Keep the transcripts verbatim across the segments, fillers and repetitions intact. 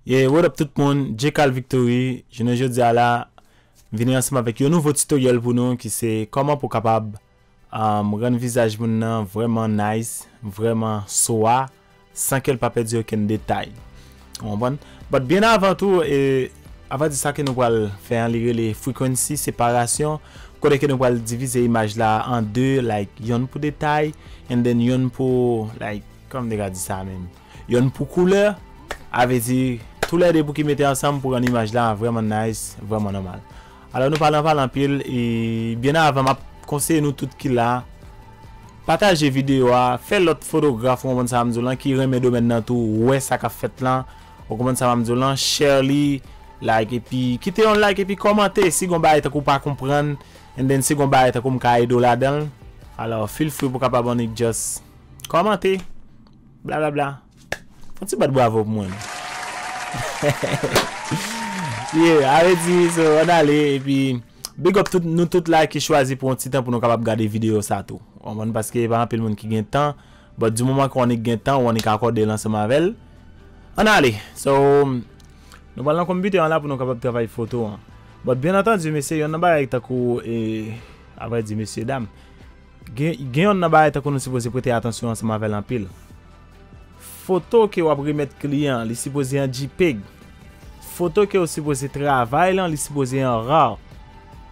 Yeah, what up tout moun, J Cal Victory. Jounen jodi a la, vini ansanm avèk yon nouvo tutorial pou nou ki se kòman pou kapab um, rann vizaj moun nan vrèman nice, vrèman swa, san ke l pa pèdi okenn detay. Ou konprann? But byen avan tou, e, avan di sa ke nou pral fè an, li rele frequency, separasyon, kote ke nou pral divize imaj la an de, like, yonn pou detay, and then yonn pou, like, kòman m te ka di sa menm? Yonn pou koulè, a vle di, toulède pou ki mete ansanm pou rann imaj la vrèman nice, vrèman nòmal. Alò, nou pale anpil anpil, e byen avan, m ap konseye nou tout ki la, pataje videyo a, fè lòt fotograf, ou konprann sa m di w lan, ki renmen domèn nan tou, wè sa k ap fèt lan, ou konprann sa m di w lan, share li, like, epi kite yon like, epi kòmante, si gon bagay tankou pa konprann, and then si gon bagay tankou m ka ede w ladan l, alò, feel free pou kapab annik just kòmante, blablabla. Fon ti bat bravo pou mwen. Yeah, a vle di, so, ann ale, epi big up tout, nou tout la ki chwazi pran yon ti tan pou nou kapab gade videyo sa tou. Ou konprann? Paske pa anpil moun ki gen tan, but di moman ke w annik gen tan, w annik akòde l ansanm avè l. Ann ale. So, nou pral nan konpitè an la pou nou kapab travay foto an. But byen antandi, mesye, yonn nan bagay tankou, e, a vle di, mesye dam, Gen, gen yonn nan bagay tankou nou sipoze prete atansyon ansanm avè l anpil. Foto ke w ap remèt kliyan an, li sipoze an JPEG. Foto ke w sipoze travay lan, li sipoze an RAW.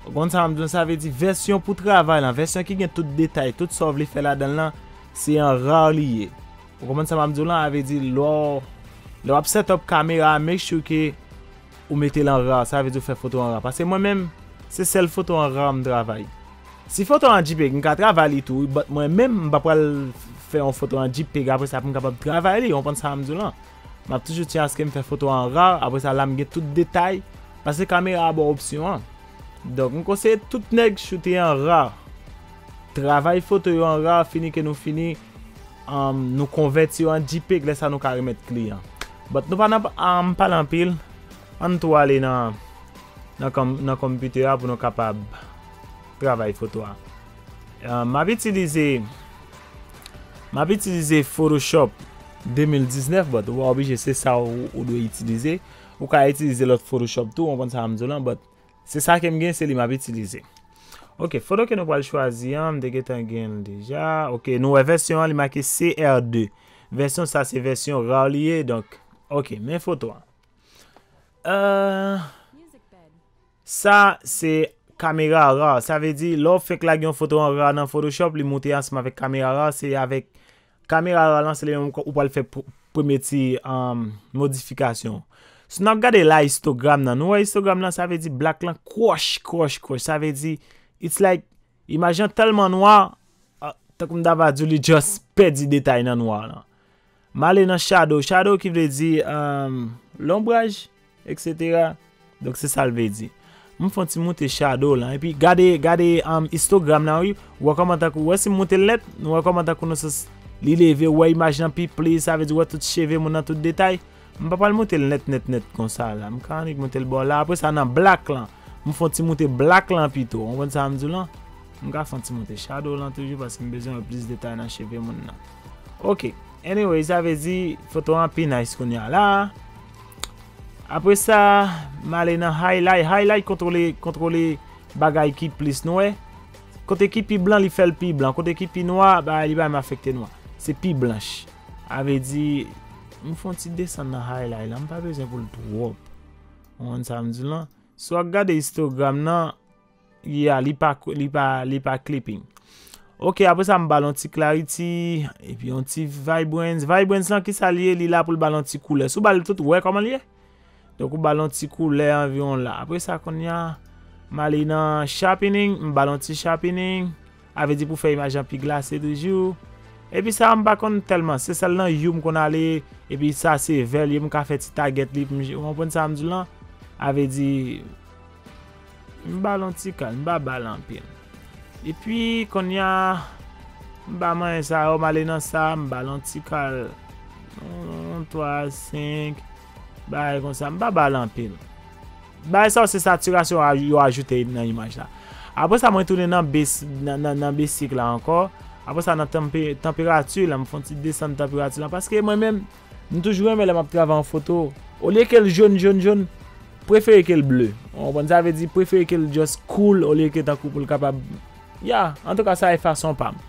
Ou konn sa m di w, sa vle di vèsyon pou travay lan, vèsyon ki gen tout detay, tout sa w vle fè ladan l lan, se an RAW li ye. Ou konprann sa m ap di w lan? A vle di lè w, lè w ap set up kamera a, make sure ke ou mete l an RAW, sa vle di w fè foto an RAW. Paske mwen menm, se sèl foto an RAW m travay. Si foto an JPEG, m ka travay li tou, but mwen menm, m pa pral fè yon foto an JPEG apre sa pou m kapab travay li, ou konprann sa m di w lan? M ap toujou tyen aske m fè foto an RAW, apre sa la m gen tout detay, paske kamera a ba w opsyon an. Donk, m konseye tout nèg choute an RAW. Travay foto yo an RAW, fini ke nou fini, um, nou konvèti yo an JPEG, lè sa nou ka remèt kliyan. But nou pa nan, um, pale anpil, ann tou ale nan, nan, kòm, nan konpitè a pou nou kapab travay foto a. Um, m ap itilize, m ap itilize Photoshop de mil diznèf, but ou pa oblije se sa ou, ou dwe itilize. Ou ka itilize lòt Photoshop tou, ou konprann sa m di w lan, but se sa ke m gen, se li m ap itilize. Ok, foto ke nou pral chwazi an, m te gentan gen l deja. Ok, nou wè vèsyon an, li make C R de. Vèsyon sa se vèsyon RAW li ye, donk, ok, men foto an. Euh, sa se kamera RAW, sa vle di, lè w fenk lage yon foto an RAW nan Photoshop, li moute ansanm avèk kamera RAW, se avèk kamera RAW lan, se li menm ou pral fè pr-, premye ti, um, modifikasyon. Si n ap gade la histogram nan, nou wè histogram nan, sa vle di black lan kwoch, kwoch, kwoch. Sa vle di, it's like, imaj lan tèlman nwa, ah, tankou m ta va di w, li just pèdi detay nan nwa lan. M ale nan shadow, shadow ki vle di, um, lonbraj, et cetera. Donk, se sa l vle di. M fè yon ti moute shadow lan. Epi gade, gade, um, histogram nan, wi. Ou wè kòman tankou, ou wè si m moute l nèt, nou wè kòman tankou nan sans li leve, ou wè imaj lan pi plis, sa vle di ou wè tout cheve moun nan, tout detay. M pa pral moute l nèt, nèt, nèt konsa la. M ka annik moute l bò la. Apre sa, nan black lan, m fè yon ti moute black lan pito. Ou konprann sa m di w lan? M ka fè yon ti moute shadow lan toujou paske m bezwen wè plis detay nan cheve moun nan. Ok. Anyway, sa vle di foto an pi nice kounye a la. Apre sa, m ale nan highlight. Highlight kontwole, kontwole bagay ki plis, nou wè. Kote ki pi blan, li fè l pi blan. Kote ki pi nwa, bagay li pa menm afekte nwa. Se pi blanch. A vle di, m fè yon ti desann nan highlight lan. M pa bezwen pou l twòp. Ou konprann sa m di w lan? Si w ap gade histogram nan, yeah, li pa, li pa, li pa clipping. Ok, apre sa, m ba l yon ti clarity, epi yon ti vibrance. Vibrance lan, ki sa l ye? Li la pou l ba l yon ti koulè. Si w ba l tout, ou wè kòman l ye? Donk, ou ba l yon ti koulè anviwon la. Apre sa, kounye a, m ale nan sharpening, m ba l yon ti sharpening. A vle di pou fè imaj lan pi glase toujou. Epi sa, m pa konn tèlman. Se sèl nan hue m konn ale. Epi sa, se vè l ye, m ka fè ti target li pou m, ou konprann sa m di w lan? A vle di, m ba l yon ti kal, m pa ba l anpil. Epi, kounye a, m ba manyen sa yo, m ale nan sa, m ba l yon ti kal. Yon, yon twa, senk, bagay konsa, m pa ba l anpil. Bagay sa yo, se satirasyon a, yo ajoute nan imaj la. Apre sa, mwen tounen nan bes-, nan, nan, nan basic la ankò. Apre sa, nan tanpe-, tanperati la, m fè yon ti desann tanperati la. Paske mwen menm, M toujou renmen lè m ap travay yon foto, olye ke l jòn, jòn, jòn, prefere ke l ble. Ou konprann? Sa vle di, prefere ke l just cool, olye ke tankou pou l kapab, ya, antouka, sa e fason pa m.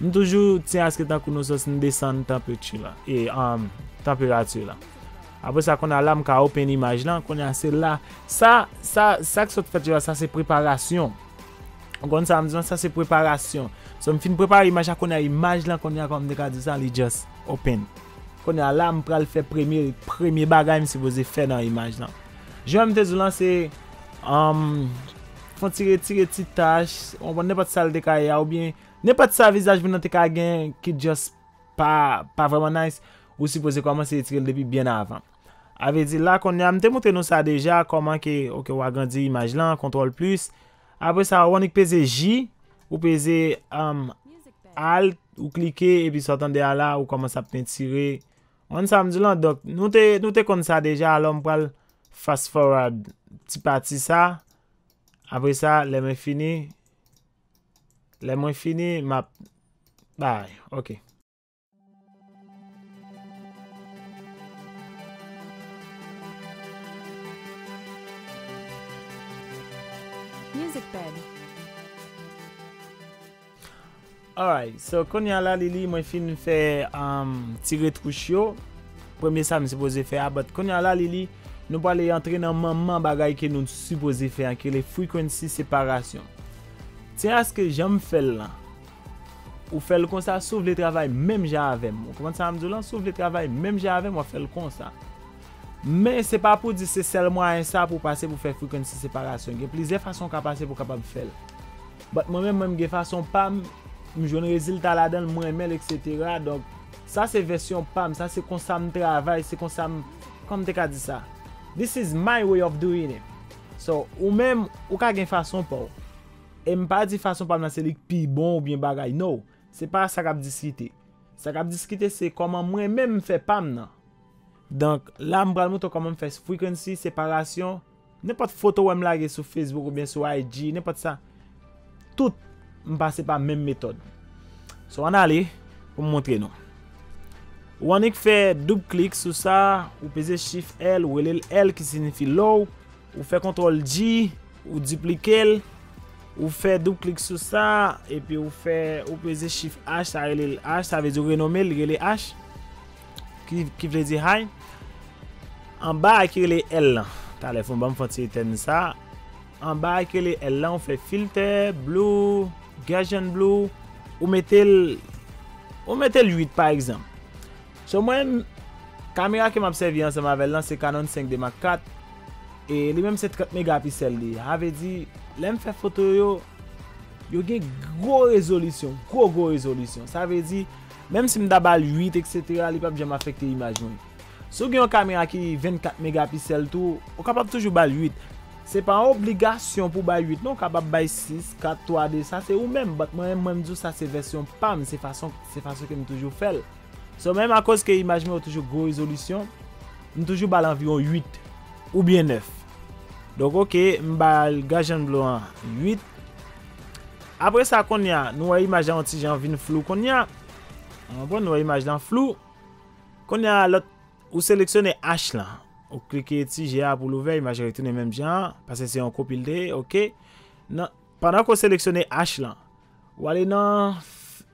M toujou tyen aske tankou nou sòs n desann tanpeti la, e, um, tanperati la. Apre sa, kounye a la, m ka open imaj lan, kounye a se la, sa, sa, sa k sot fèt yo la, sa se preparasyon. Ou konn sa m di w, sa se preparasyon. So, m fin prepare imaj la, kounye a imaj lan, kounye a, kòm m te ka di sa, li just open. Kounye a la, m pral fè premye, premye bagay m sipoze fè nan imaj lan. Jan m te di w lan, se, um, fè yon ti retire ti tach, ou konprann, nenpòt sa l te ka ye a, oubyen nenpòt sa vizaj moun nan te ka gen ki just pa, pa vrèman nice, ou sipoze kòmanse retire l depi byen avan. A vle di la, kounye a, m te montre nou sa deja, kòman ke, oke, w agrandi imaj lan, kontwòl plis. Apre sa, ou annik peze J, ou peze, um, Alt, ou klike, epi sa w tande a la, ou kòmanse ap pentire. Ou konn sa m di w lan, donk, nou te, nou te konn sa deja, alò m pral fast forward ti pati sa. Apre sa, lè mwen fini, lè mwen fini, m ap bay, oke. Music bed. Alright, so kounye a la, Lili, mwen fin fè, um, ti retouch yo. Premye sa m sipoze fè a, but kounye a la, Lili, nou prale antre nan manman bagay ke nou sipoze fè an, ki rele frequency separasyon. Tyen aske jan m fè l lan, ou fè l konsa, si w vle travay menm jan avè m. Ou konprann sa m di w lan? Si w vle travay menm jan avè m, w ap fè l konsa. Men se pa pou di se sèl mwayen sa pou w pase pou fè frequency separasyon. Gen plizyè fason w ka pase pou w kapab fè l. But mwen menm, mwen m gen fason pa m, m jwenn rezilta ladan l, mwen renmen l, et cetera. Donk, sa se vèsyon pa m, sa se konsa m travay, se konsa m, kòman m te ka di sa? This is my way of doing it. So, ou menm, ou ka gen fason pa w. E m pa di fason pa m nan se li k pi bon oubyen bagay, no. Se pa sa k ap diskite. Sa k ap diskite se kòman mwen menm m fè pa m nan. Donk, la m pral montre w kòman m fè frequency separasyon. Nenpòt foto w wè m lage sou Facebook oubyen sou I G, nenpòt sa. Tout, m pase pa menm metòd. So, ann ale pou m montre nou. Ou annik fè doub klik sou sa, ou peze chif L, ou rele l L ki siyifi low, ou fè kontwòl G, ou diplike l, ou fè doub klik sou sa, epi ou fè, ou peze chif H, sa rele l H, sa vle di ou renome l, li rele H, ki, ki vle di high. Anba a ki rele L lan. Talè fon ban m fè yon ti etèn sa. Anba a ki rele L lan, ou fè filtè, blue, Gaussian blue, ou mete l, ou mete l uit pa egzanp. So mwen, kamera ke m ap sèvi ansanm avè l lan se Canon senk D Mark kat, e li menm se trant megapiksèl li ye. Sa vle di, lè m fè foto yo, yo gen gwo rezolisyon, gwo, gwo rezolisyon. Sa vle di, menm si m ta ba l uit, et cetera, li p ap janm afekte imaj mwen. Si w gen yon kamera ki vennkat megapiksèl tou, ou kapab toujou ba l uit. Se pa yon obligasyon pou w bay uit, non, ou kapab bay sis, kat, twa, de, sa se ou menm. But mwen, mwen, m di w sa se vèsyon pa m, se fason, se fason ke m toujou fè l. So, menm akoz ke imaj mwen yo toujou gwo rezolisyon, m toujou ba l anviwon uit oubyen nèf. Donk, oke, m ba l Gaussian blue an uit. Apre sa, kounye a, nou wè imaj la yon ti jan vin flou kounye a. Ou konprann, nou wè imaj lan flou. Kounye a, lòt, ou seleksyone H lan. Ou klike ti je a pou l ouvè, imaj lan retounen menm jan an, paske se yon kopi l te ye, oke. Nan, pandan ke w seleksyone H lan, w ale nan,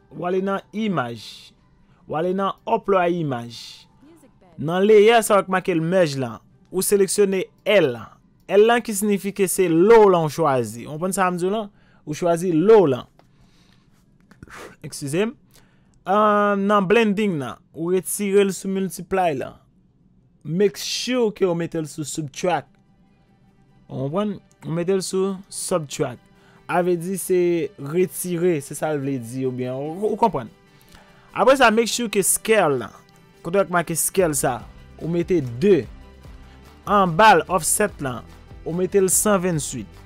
w ale nan imaj. W ale nan upload imaj. Nan layer sa w wè k make l merge lan, ou seleksyone L lan. L lan ki siyifi ke se low lan w chwazi. Ou konprann sa m di w lan? Ou chwazi low lan. Eskize m. Ah, nan blending nan, ou retire l sou multiply lan. Make sure ke w mete l sou subtract. Ou konprann? Ou mete l sou subtract. A vle di se retire, se sa l vle di, oubyen, ou, ou konprann. Apre sa, make sure ke scale lan, kote w wè k make scale sa, ou mete de. Anba l, offset lan, ou mete l san venntuit.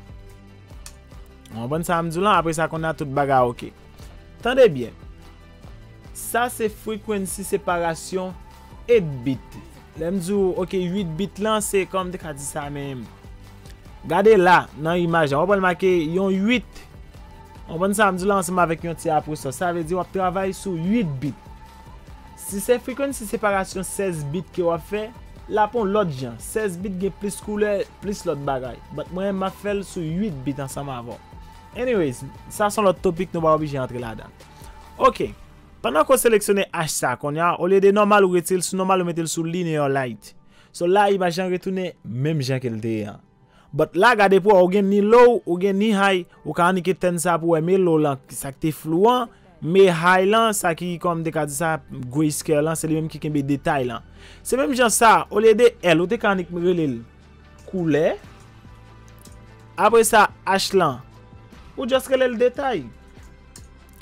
Ou konprann sa m di w lan? Apre sa, kounye a tout bagay oke. Tande byen. Sa se frequency separasyon uit bit. Lè m di w, oke, uit bit lan, se kòman m te ka di sa menm? Gade la, nan imaj la, w ap wè l make yon uit. Ou konprann sa m di w la ansanm avèk yon ti aposwòf. Sa vle di w ap travay sou uit bit. Si se frequency separasyon sèz bit ke w ap fè, l ap yon lòt jan. Sèz bit gen plis koulè, plis lòt bagay. But mwen, m ap fè l sou uit bit ansanm avè w. Anyways, sa se yon lòt topik, nou pa oblije antre ladan. Ok. Pandan ke w seleksyone H sa kounye a, olye de nòmal, ou retire l sou nòmal, ou mete l sou linear light. So la, imaj lan retounen menm jan ke l te ye an. But la, gade pou w, ou gen ni low, ou gen ni high, ou ka annik etèn sa pou w wè, men low lan, sa k te flou an, men high lan, sa ki, kòman m te ka di sa, grayscale lan, se li menm ki kenbe detay lan. Se menm jan sa, olye de L, ou te ka annik rele l koulè. Apre sa, H lan, ou just rele l detay.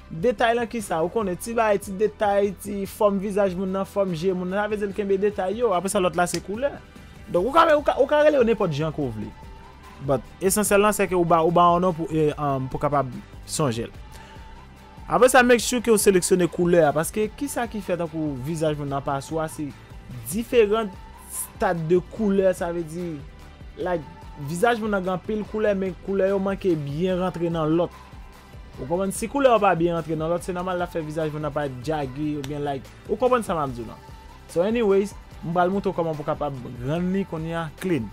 Detay lan ki sa? Ou konnen ti bagay, ti detay, ti fòm vizaj moun nan, fòm je moun nan, sa vle di l kenbe detay yo. Apre sa, lòt la se koulè. Donk, ou ka, ou ka, ou ka rele yo nenpòt jan ke w vle. But, esansyèl lan, se ke ou ba, ou ba yon non pou, e, um, pou kapab sonje l. Apre sa, make sure ke w seleksyone koulè a, paske ki sa ki fè tankou vizaj moun nan pa sou a, se diferan stad de koulè, sa vle di, like, vizaj moun nan gen anpil koulè, men koulè yo manke byen rantre nan lòt. Ou konprann? Si koulè yo pa byen rantre nan lòt, se nòmal l ap fè vizaj moun nan parèt jaggy oubyen like. Ou konprann sa m ap di w lan? So anyways, m pral montre w kòman pou w kapab rann li kounye a clean.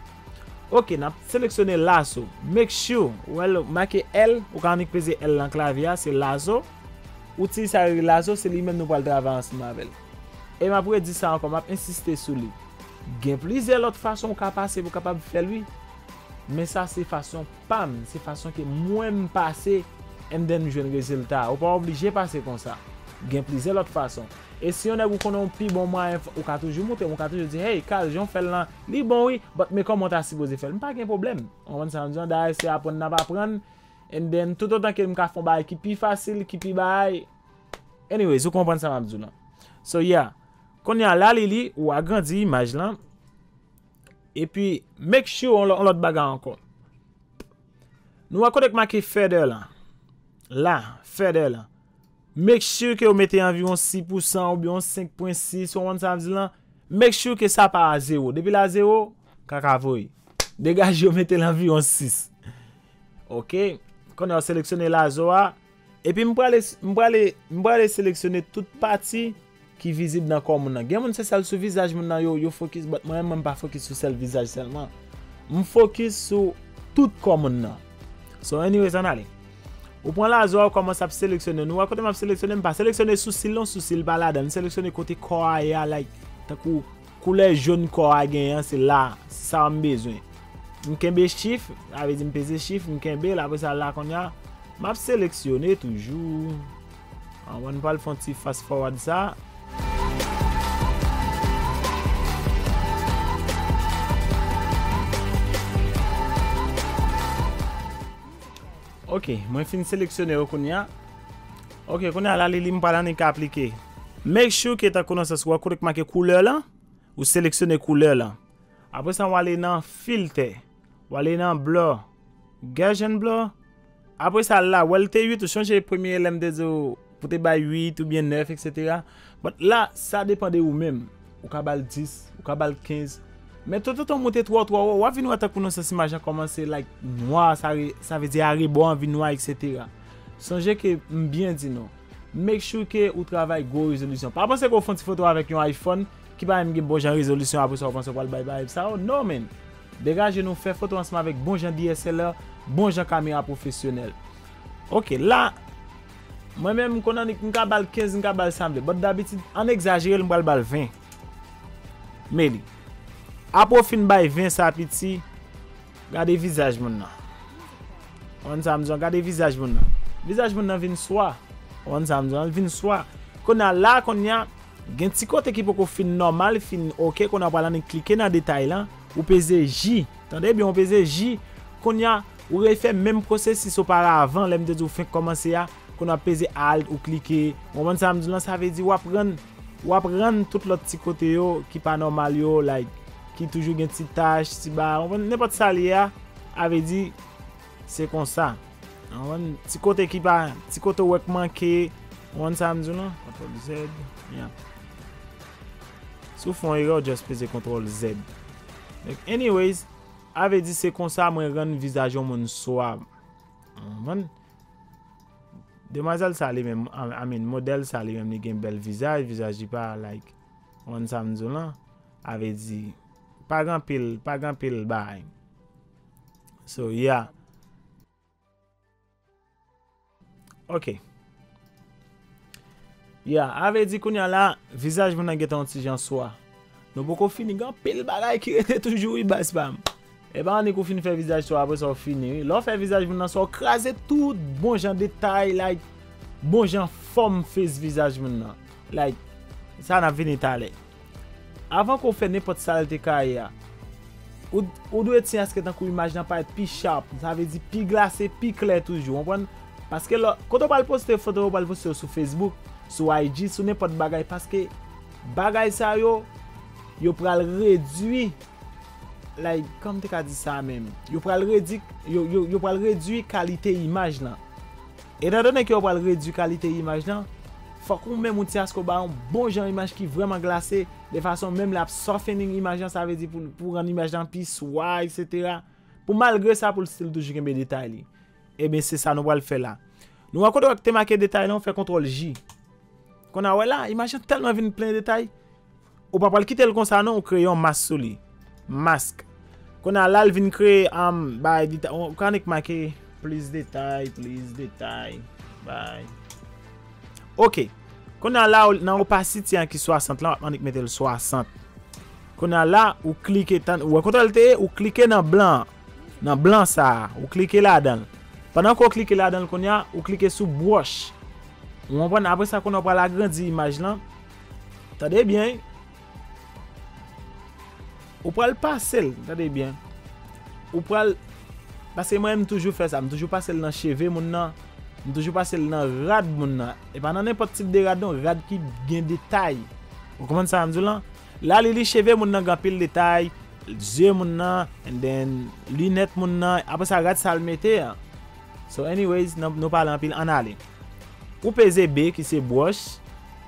Ok, n ap seleksyone lasso. Make sure, ou wè l make L, ou ka annik peze L nan klavye a, se lasso. Outil sa rele lasso, se li menm nou pral travay ansanm avè l. E m ap redi sa ankò, m ap ensiste sou li. Gen plizyè lòt fason ou ka pase pou w kapab fè l, wi. Men sa se fason pa m, se fason ke mwen m pase, and then m jwenn rezilta. Ou pa oblije pase konsa. Gen plizyè lòt fason. E si yon nèg ou konnen yon pi bon mwayen, ou ka toujou montre m, ou ka toujou di, "Hey, Carl, jan w fè l lan, li bon wi, but men kòman w ta sipoze fè l?" M pa gen pwoblèm. Ou konprann sa m di w lan? Dayè, se aprann n ap aprann. And then, toutotan ke m ka fè yon bagay ki pi fasil, ki pi bagay. Anyways, ou konprann sa m ap di w lan. So, yeah. Kounye a la, li, li, ou agrandi imaj lan. Epi, make sure yon lò-, yon lòt bagay ankò. Nou wè kote k make feather lan. La, feather lan. Make sure ke w mete anviwon sis pousan oubyen yon senk pwen sis, ou konprann sa m di lan. Make sure ke sa pa a zewo. Depi l a zewo, kaka voye. Degaje w mete l anviwon sis. Ok. Kounye a w seleksyone lasso a. Epi m prale, m prale, m prale seleksyone tout pati ki vizib nan kò moun nan. Gen moun se sèl sou vizaj moun nan yo, yo fokis, but mwen menm mwen pa fokis sou sèl vizaj sèlman. M fokis sou tout kò moun nan. So anyways, ann ale. Ou pran lasso a, ou kòmanse ap seleksyone. Nou wè kote m ap seleksyone, m pa seleksyone sousil non, sousil pa ladan. M seleksyone kote kò a ye a, like, tankou koulè jòn kò a genyen an, se la, se sa m bezwen. M kenbe shift, sa vle di m peze shift, m kenbe l, apre sa la kounye a, m ap seleksyone toujou. Ann, nou pral fè yon ti fast forward sa. Ok, mwen fin seleksyone yo kounye a. Ok, kounye a la, li, li m pral annik aplike. Make sure ke tankou nan sans ou wè kote k make koulè lan, ou seleksyone koulè lan. Apre sa, w ale nan filtè. W ale nan blur. Gaussian blur. Apre sa, la, w wè l te uit, ou sonje premye lè m te di w pou te bay uit oubyen nèf, etsetera. But la, sa depann de ou menm. Ou ka ba l dis, ou ka ba l kenz. Men toutotan w moute twò, twò wo, w ap vin wè tankou nan sans imaj lan kòmanse, like, nwa, sa re-, sa vle di arebò an vin nwa, etsetera. Sonje ke m byen di nou, make sure ke ou travay gwo rezolisyon. Pa panse ke w fè yon ti foto avèk yon iPhone ki pa menm gen bon jan rezolisyon, apre sa w panse w pral bay vibe sa yo. No, man. Degaje nou, fè foto ansanm avèk bon jan D S L R, bon jan kamera pwofesyonèl. Ok, la, mwen menm, m konn annik, m ka ba l kenz, m ka ba l sa m vle. But dabitid, ann egzajere l, m pral ba l ven. Men li. Apre w fin bay ven sa piti, gade vizaj moun nan. Ou konn sa m di w, gade vizaj moun nan. Vizaj moun nan vin swa. Ou konn sa m di w, l vin swa. Kounye a la, kounye a, gen ti kote ki poko fin nòmal, fin ok, kounye a w pral annik klike nan detay lan, ou peze J. Tande byen, ou peze J. Kounye a, ou refè menm pwosesis oparavan, lè m te di w fenk kòmanse a, kounye a w peze Alt, ou klike. Ou konprann sa m di w lan, sa vle di w ap rann, w ap rann tout lòt ti kote yo ki pa nòmal yo, like, ki toujou gen ti tach, ti ba, ou konprann, nenpòt sa l ye a, a vle di, se konsa. Ou konprann? Ti kote ki pa, ti kote w wè k manke, ou konprann sa m di w lan? Kontwòl Z, yeah. Si w fè yon erè, w just peze kontwòl Z. Donk, anyways, a vle di se konsa mwen rann vizaj yon moun swa. Ou konprann? Demwazèl sa li menm, I mean, modèl sa li menm, li gen bèl vizaj, vizaj li pa, like, konprann sa m di w lan? A vle di, pa gen anpil, pa gen anpil bagay. So, yeah. Ok. Yeah, a vle di kounye a la, vizaj moun nan gentan yon ti jan swa. Nou poko fini, gen anpil bagay ki rete toujou, wi, baz pa m. E pa annik ou fin fè vizaj swa, apre sa w fini, wi. Lè w fè vizaj moun nan swa, w kraze tout bon jan detay, like, bon jan fòm face vizaj moun nan. Like, sa n ap vini talè. Avan ke w fè nenpòt sa l te ka ye a, ou, ou dwe ti aske tankou imaj lan parèt pi sharp, sa vle di pi glase, pi klè toujou, w konprann? Paske lè, kote w pral poste foto, w pral poste yo sou Facebook, sou I G, sou nenpòt bagay, paske bagay sa yo, yo pral redui, like, kòman m te ka di sa menm? Yo pral redui, yo, yo, yo pral redui kalite imaj lan. Etandone ke yo pral redui kalite imaj lan, fòk ou menm ou ti aske w ba yon bon jan imaj ki vrèman glase, de fason menm lè ap softening imaj lan, sa vle di pou, pou rann imaj lan pi swa, etsetera. Pou malgre sa, pou l still toujou kenbe detay li. Ebyen, se sa nou pral fè la. Nou wè kote w te make detay lan, ou fè kontwòl J. Kounye a, wè la, imaj lan tèlman vin plen detay, ou pa pral kite l konsa non, ou kreye yon mask sou li. Mask. Kounye a la, l vin kreye, um, bay detay, ou ka annik make plis detay, plis detay, bay. Ok. Kounye a la, ou, nan opacity an ki swasant lan, w ap annik mete l swasant. Kounye a la, ou klike, tan, ou wè kote l te ye, ou klike nan blan an. Nan blan sa a, ou klike ladan l. Pandan ke w klike ladan l kounye a, ou klike sou brush. Ou konprann? Apre sa, kounye a w pral agrandi imaj lan. Tande byen, wi. Ou pral pase l, tande byen. Ou pral, paske mwen, m toujou fè sa, m toujou pase l nan cheve moun nan, m toujou pase l nan rad moun nan. E pa nan nenpòt tip de rad non, rad ki gen detay. Ou konprann sa m di w lan? La, li, li cheve moun nan gen anpil detay, zye moun nan, and then linèt moun nan, apre sa rad sa l mete an. So anyways, nan, nou pale anpil, ann ale. Ou peze B ki se brush,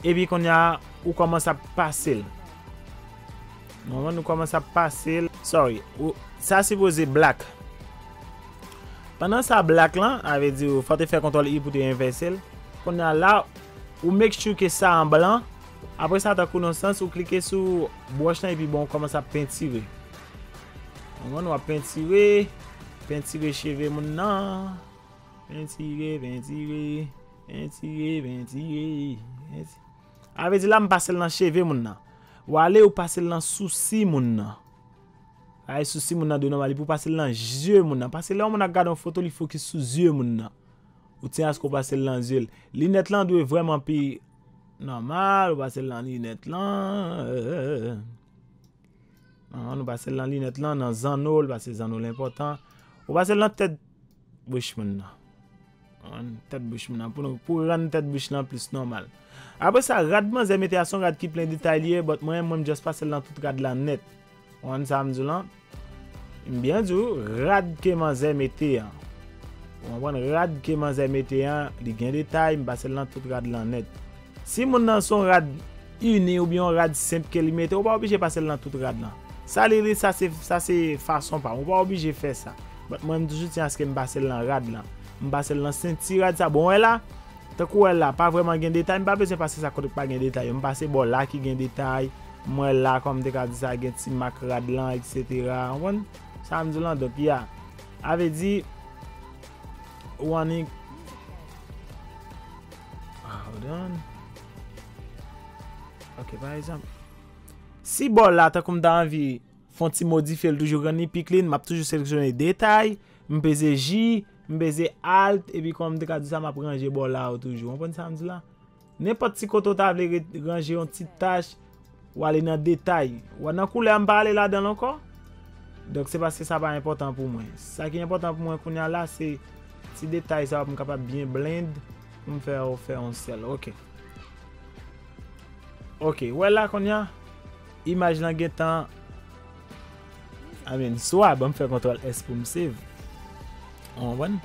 epi kounye a ou kòmanse ap pase l. Ou konprann, ou kòmanse ap pase l. Sorry, ou, sa sipoze black. Pandan sa black lan, a vle di fò te fè kontwòl I pou te envèse l. Kounye a la, ou make sure ke sa an blan. Apre sa, tankou nan sans, ou klike sou brush lan epi bon, ou kòmanse ap pentire. Ou konprann, w ap pentire, pentire cheve moun nan. Pentire, pentire, pentire, pentire, pentire. A vle di la, m pase l nan cheve moun nan. W ale, ou pase l nan sousi moun nan. Ay, sousi moun nan dwe nòmal, epi w pase l nan zye moun nan. Paske lè yon moun ap gade yon foto, li fokis sou zye moun nan. Ou tyen aske w pase l nan zye l. Linèt lan dwe vrèman pi nòmal, ou pase l nan linèt lan. Ann, ou pase l nan linèt lan, nan zanno l, paske zanno l enpòtan. Ou pase l nan tèt bouch moun nan. Ann, tèt bouch moun nan, pou nou, pou rann tèt bouch lan plis nòmal. Apre sa, rad manzè mete a se yon rad ki plen detay li ye, but mwen, mwen, m just pase l nan tout rad la nèt. Ou konprann sa m di w lan? M byen di w, rad ke manzè mete an. Ou konprann? Rad ke manzè mete an, li gen detay, m pase l nan tout rad lan nèt. Si moun nan se yon rad ini oubyen yon rad senp ke li mete, ou pa oblije pase l nan tout rad lan. Sa li, li, sa se, sa se fason pa w. Ou pa oblije fè sa. But mwen, m toujou tyen aske m pase l nan rad lan. M pase l nan senti rad sa. Bon, wè la, tankou wè la, pa vrèman gen detay, m pa bezwen pase sa kote k pa gen detay yo. M pase bò la ki gen detay. M wè la, kòm m te ka di sa, gen ti mak rad lan, etsetera. Ou konprann sa m di w lan? Donk, ya. A vle di, ou annik, ah, hold on. Ok, pa egzanp, si bò la, tankou m ta anvi fè yon ti modifye l toujou rann li pi clean, m ap toujou seleksyone detay, m peze J, m peze Alt, epi kòm m te ka di sa, m ap ranje bò la yo toujou. Ou konprann sa m di la? Nenpòt ti kote w ta vle re-, ranje yon ti tach, w ale nan detay. W nan koulè a, m pa ale ladan l ankò. Donk, se paske sa pa enpòtan pou mwen. Sa ki enpòtan pou mwen kounye a la, se ti detay sa yo pou m kapab byen blend, pou m fè yo fè yon sèl. Ok. Ok, wè la kounye a, imaj lan gentan, I mean, swa, ban m fè kontwòl S pou m save. Ou konprann?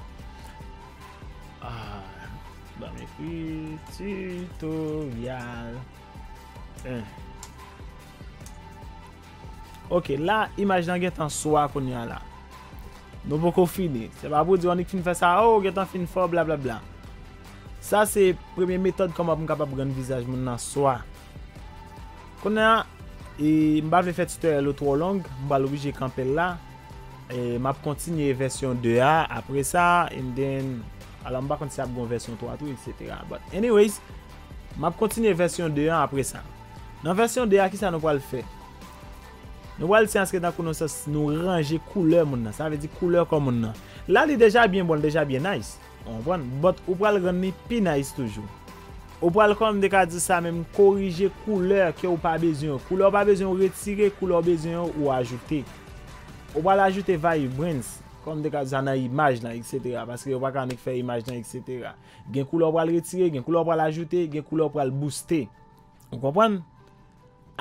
Ah, ban m ekri tutorial. Eh. Ok, la, imaj lan gentan swa kounye a la. Nou poko fini. Se pa pou di w annik fin fè sa, oh, gentan fin fè w, blablabla. Sa se premye metòd kòman pou m kapab rann vizaj moun nan swa. Kounye a, e, m pa vle fè tutorial yo twò long, m pral oblije kanpe l la. E, m ap kontinye vèsyon de a apre sa, and then, alò m pa konn si ap gen vèsyon twa tou, et cetera. But anyways, m ap kontinye vèsyon de a apre sa. Nan vèsyon de a, kisa nou pral fè? Nou pral se antre nan konesans, nou ranje koulè moun nan. Sa vle di koulè kò moun nan. La, li deja byen bon, li deja byen nice. Ou konprann? But ou pral rann li pi nice toujou. Ou pral, kòm m te ka di sa menm, korije koulè ke ou pa bezwen yo. Koulè ou pa bezwen yo retire, koulè ou bezwen yo ou ajoute. Ou pral ajoute vibrance, kòm m te ka di sa nan imaj lan, et cetera. Paske yo pa ka annik fè imaj lan, et cetera. Gen koulè ou pral retire, gen koulè ou pral ajoute, gen koulè ou pral booste. Ou konprann?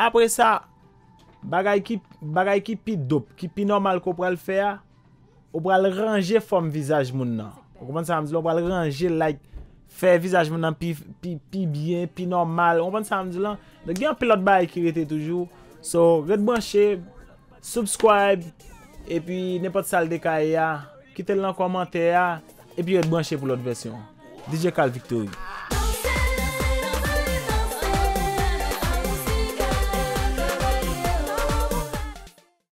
Apre sa, bagay ki, bagay ki pi dope, ki pi nòmal ke w pral fè a, ou pral ranje fòm vizaj moun nan. Ou konprann sa m di la? Ou pral ranje, like, fè vizaj moun nan pi, pi, pi byen, pi nòmal. Ou konprann sa m di la? Donk, gen anpil lòt bagay ki rete toujou. So, ret branche, subscribe, epi nenpòt sa l te ka ye a, kite l nan kòmantè a, epi ret branche pou lòt vèsyon. D J Carl Victory.